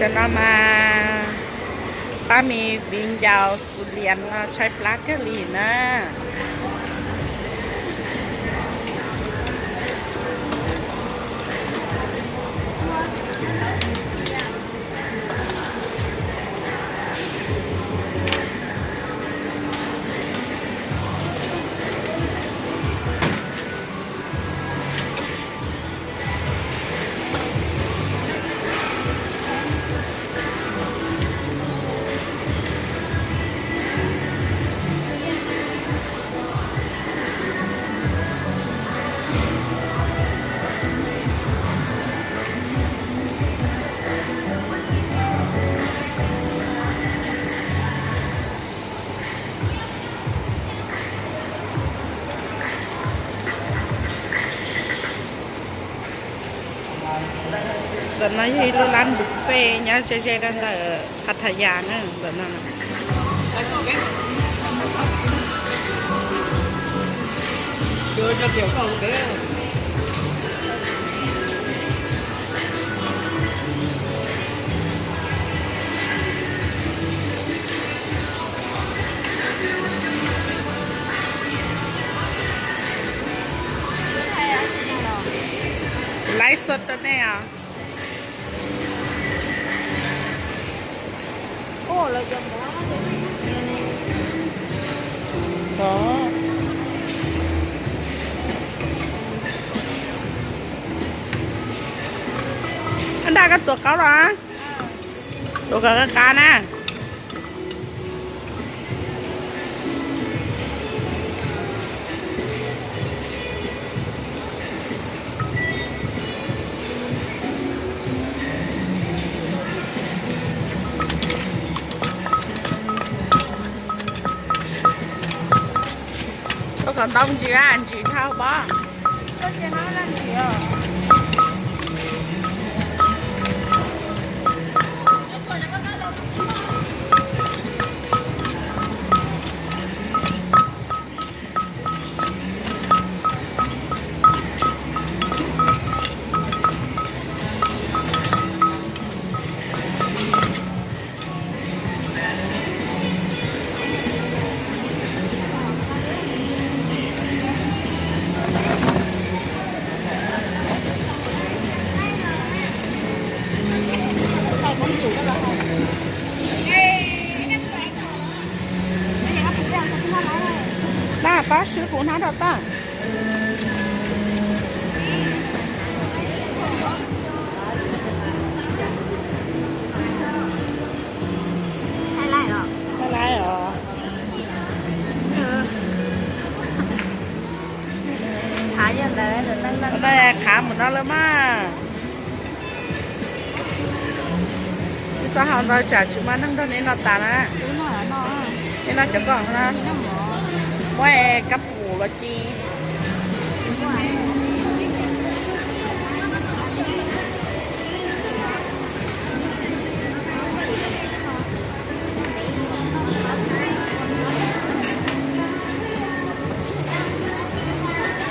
Tam no mas pab me viv ncaus Xus Lias no tshaib plab kawg li na. Ntawm no yog ib lub lab buffet nyob ze ze rau ntawm Pattaya na, ntawm no. Laiv xov rau nej os. Nraj, koj tuav qaub los, tuav kom qab qab na. Ua kom ntau ntsis, ntsis dhau pob. Pab, pab swb kuv hnab rau tag. Thaij laiv os. Qhav mus no lawm mas. Ib txoj hau ntau tsam tsis muaj neeg nrog nej noj tas na. Nej noj cov koj na. Muab kab pum los ci.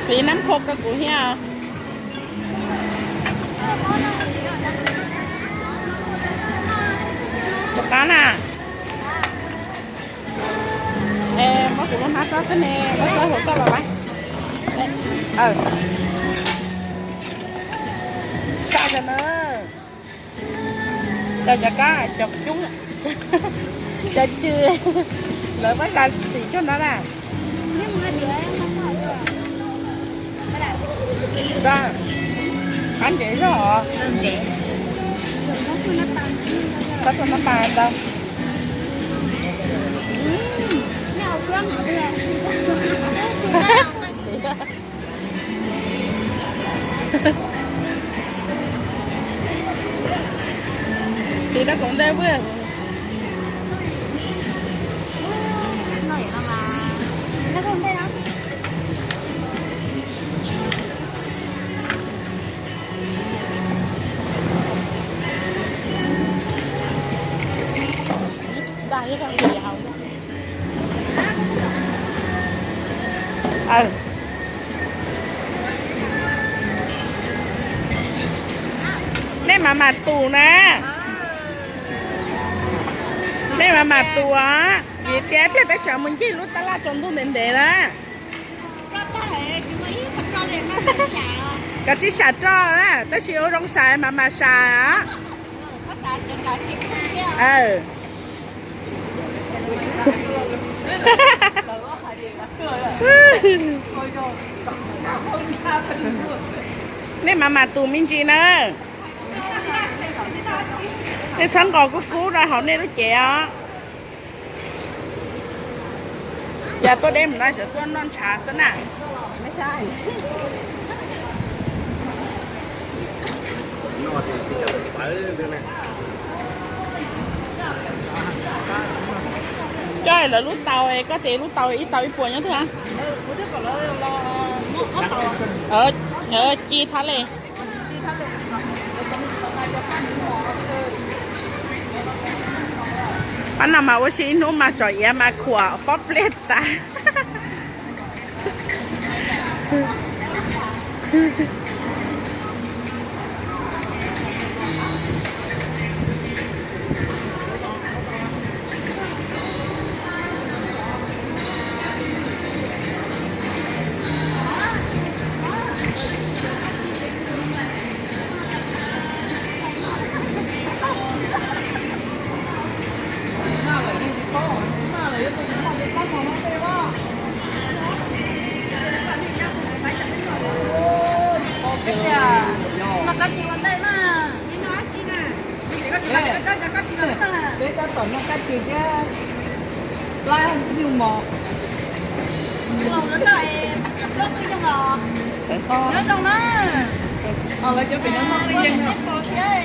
Tiv nab khua rau kuv thiab. Tus qab na. Muab kuv lub hnab txob xwb ne, muab txob hauv toj los lawm. Saj cov na. Cov, cov kab, cov coob, cov cw, lawv muab xa xim cog no na. Qab ntses zog os. Qab tuaj nab pas ntau. Tiv rau koom ntej pw. Nej mam mam tus na. Nej mas mas tus, vim tias ib pliag peb tsam mus ncig lub tab laj tsaus ntuj ntev ntev na. Koj tsis sam roj na, tab sis ua zoo sam mas mas sam. Nej mas mas tus me ntsis na. Nej txhob nqos kub kub rau hauv nej lub cev os. Cas tuaj deb mus no cov tuaj noj ntshav xwb na. Coj lawv lub tau, koj tes lub tau ib tau ib puas nyob twg? Ci thab le. Pab no mas ua si ib hnub mas tsom iav mas khuam pob pliaj tas. Peb tab tom noj kab tswm thiab, plab nyuj mos. Lawv cov pem no noj qw yeej.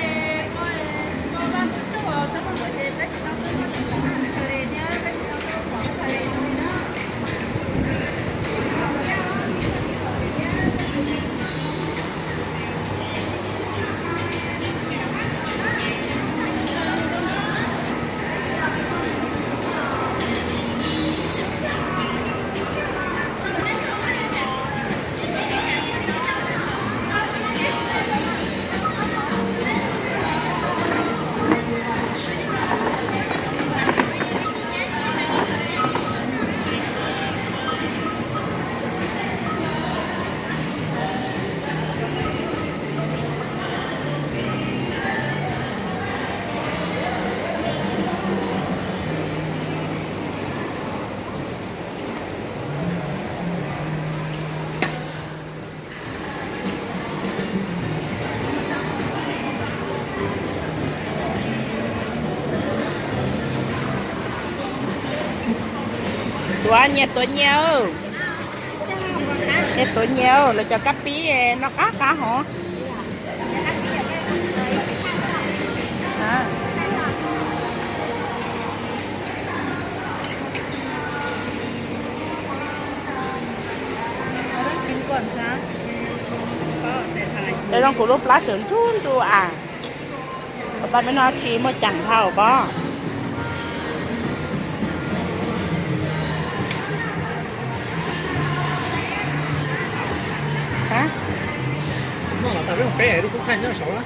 Tuav nyias, tuav nyias, nyias tuav nyias, lawv cov kab pib no qab qab hov. Zoo kuv lub plab tseem nruj nruj as. Pab peb no tsis muaj ceem dhau pob. Peb peb lub kub thaij nyob saud.